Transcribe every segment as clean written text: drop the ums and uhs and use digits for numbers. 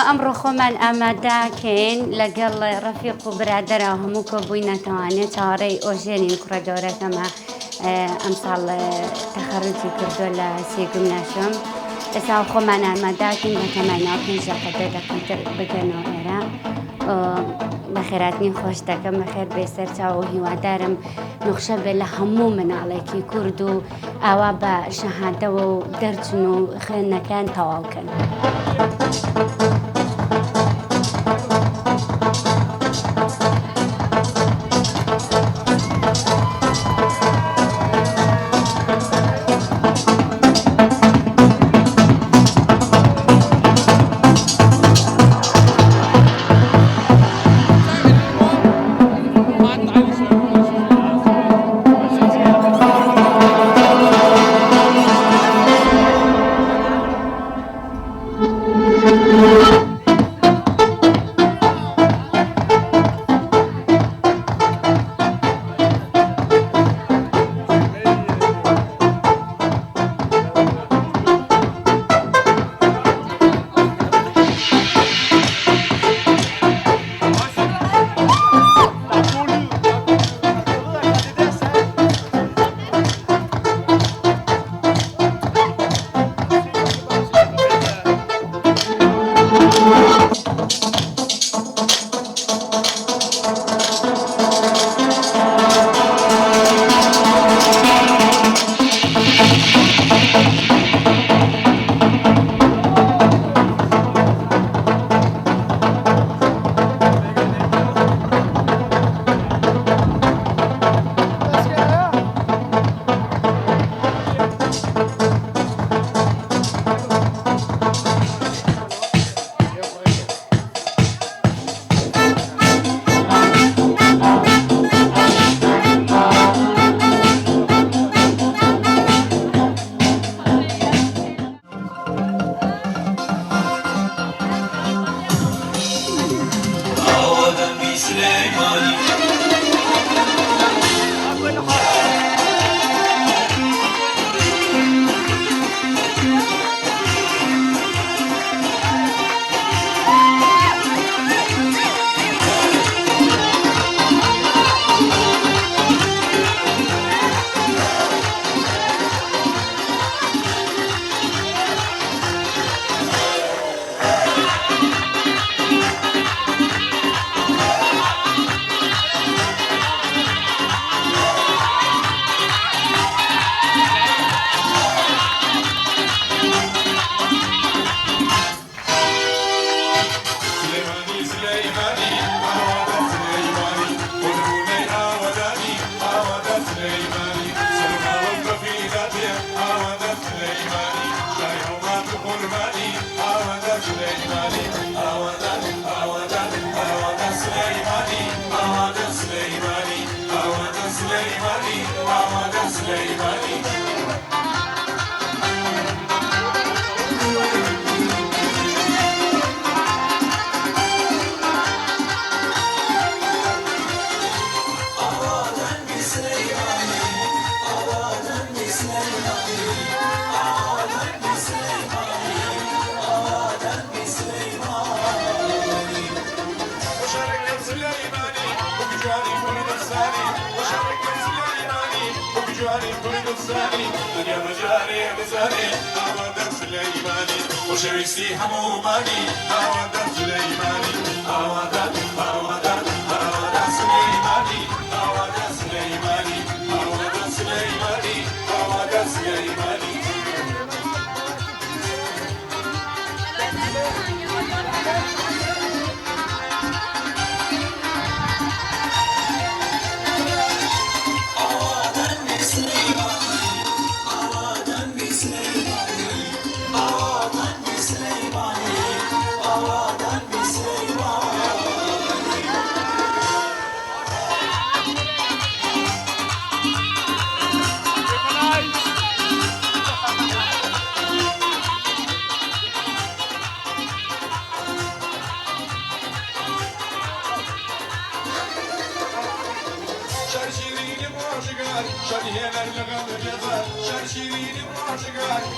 ئەمڕۆ خۆمان ئامادەکەین لەگەڵ ڕەفیق و برادەرا هەموو کۆبووینەتەوانێ، چاوەڕێی ئۆژێنین کوڕە گەورەکەمە، ئەمساڵ تەخەروجی کردووە لە سێ گمناسیۆم. ئێستا خۆمان ئامادەکەین، بەتەمای ناو 5 دەقە 10 دەقەی تر بگەنەوە ئێرە. بەخێراتنی خۆش دەکەم، بەخێر بێ سەر چاو و هیوادارم نوخشە بێ لە هەموو مناڵێکی کورد و ئاوا بە شەهادەوە و دەرچن و خوێندنەکەیان تەواو کەن.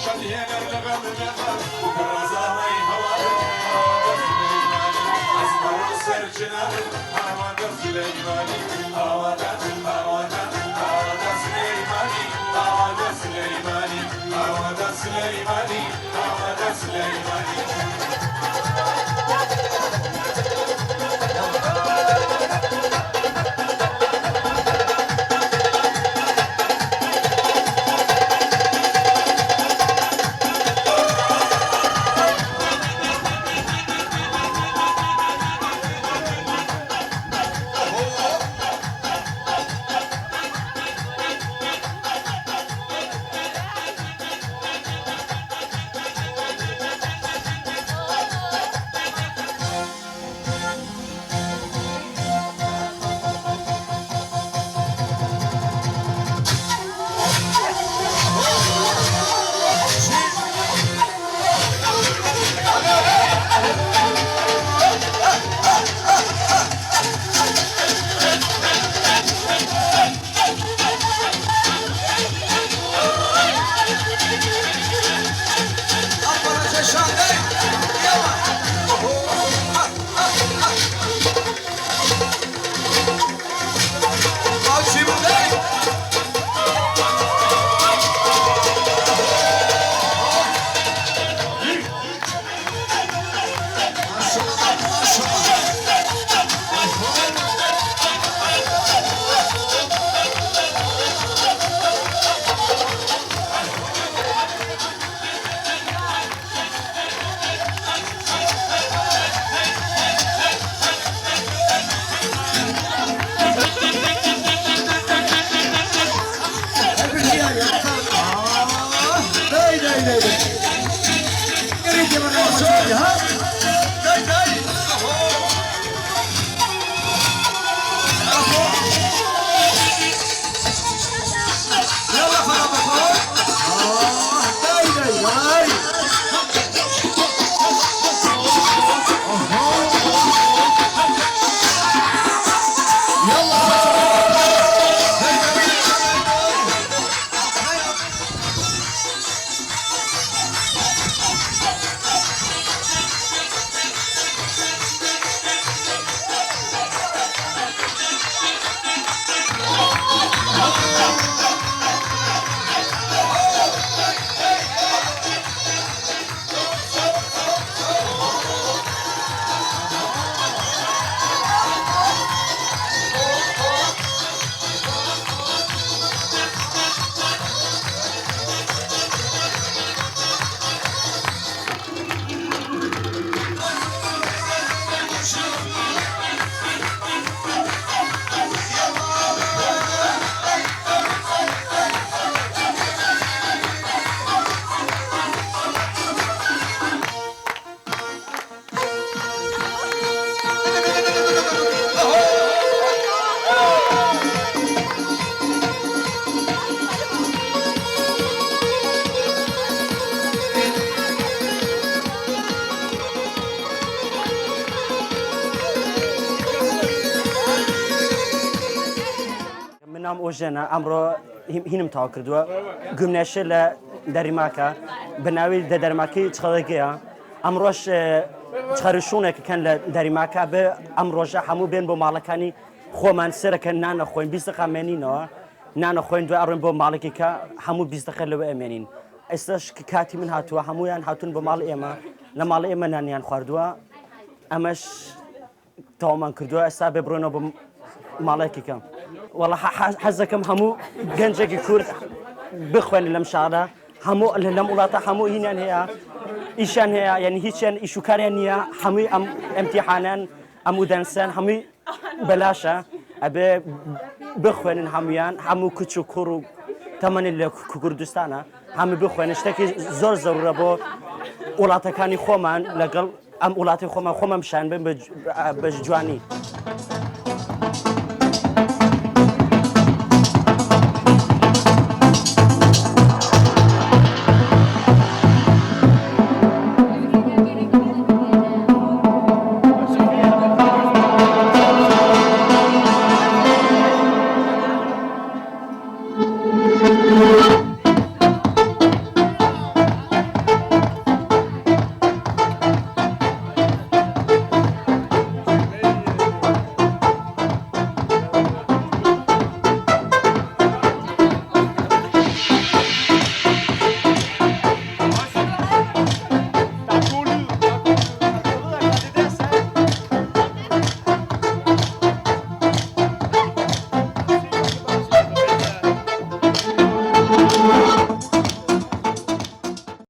شادی هێنەر لە غەم بێزار، وەکو ڕازاوەی هەوارم. من ناوم ئۆژێنە ئەمڕۆ هینم تاو کردووە گومنەشە لە دەریماکە بە ناوی دە دەرماکەی چخەڵەکەیە ئەمڕۆش چخەرشونێک کەن لە دەریماکە بێ ئەم ڕۆژە هەموو بێن بۆ ماڵەکانی خۆمان سەرەکە نانە خۆین 20 دقە مێنینەوە نانە خۆین دوای ئەڕۆین بۆ ماڵێکی کە هەموو 20 دقە لەوە ئەمێنین ئێستاش کاتی من هاتووە هەمویان هاتوون بۆ ماڵ ئێمە لە ماڵ ئێمە نانیان خواردووە ئەمەش تەواومان کردووە ئێستا بێ بڕۆینەوە بۆ ماڵێکی کەم وەڵا حەز دەکەم هەموو گەنجێکی کورد بخوێنن لەم شارە هەموو لەم وڵاتە هەموو هینیان هەیە ئیشیان هەیە یعنی هیچیان ئیش و کاریان نییە هەمووی ئەم ئەمتیحانان ئەم و دەنسەن هەمووی بەلاشە ئەبێ بخوێنن هەمویان هەموو کچ و کوڕ و تەمەنی لە کوردستانە هەموو بخوێنن شتێکی زۆر زەرورە بۆ وڵاتەکانی خۆمان لەگەڵ ئەم وڵاتی خۆمان خۆمان پیشان بن بە جوانی.